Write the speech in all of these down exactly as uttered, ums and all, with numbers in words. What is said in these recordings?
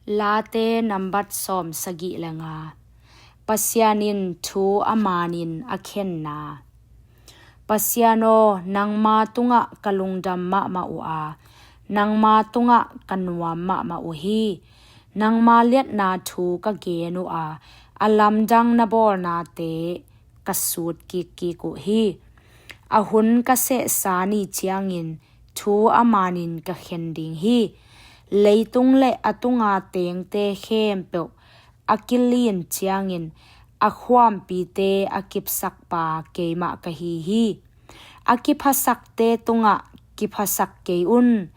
Late nambat sawm sagih le nga. Pasian in thu a manin a khenna. Pasian aw, nangma tungah ka lungdam mahmah uh a, nangma tungah ka nuam mahmah uh hi. Nangma liatna thu ka gen uh a, a lamdang na bawlnate ka sut kikkik uh hi. A hun ka sehsa ni ciangin thu a manin ka khen ding hi. Leitung le a tunga tengte khempeuh a kilin ciangin a khuampite a kipsakpa keimah ka hi hi. A kiphasakte tungah kiphasak kei un,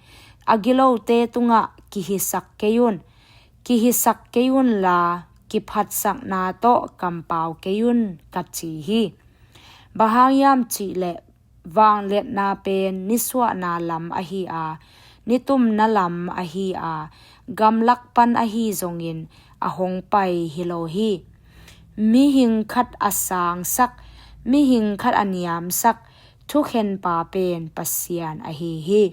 a gilote tungah kihisak kei un, kihisak kei unla kiphatsakna tawh kampau kei un, ka ci hi. Bang hang hiam cihleh vangliatna pen nisuahna lam ahi a, nitumna lam ahi a, gamlak pan ahi zongin a hong pai hi lo hi. Mihing khat a sangsak, mihing khat a niamsak thukhenpa pen Pasian ahi hi.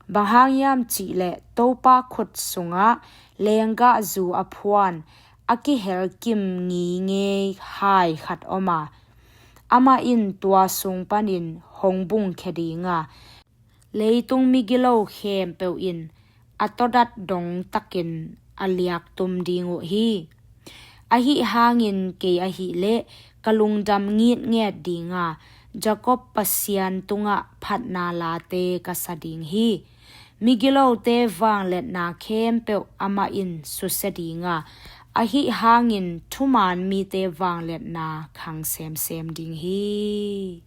Bang hang hiam cihleh Topa khut sungah lenggahzu a phuan a kihelkim ngingei hai khat om a, amah in tua sung panin hong bungkhia ding a, leitung migilo khempeuh in a tawdat dongtakin a liaktum ding uh hi. Ahi hangin kei ahih leh ka lungdam ngitnget ding a, Jacob Pasian tungah phatna late ka sa ding hi. Migilote vangliatna khempeuh amah in susia ding a, ahi hangin thuman mite vangliatna khang semsem ding hi.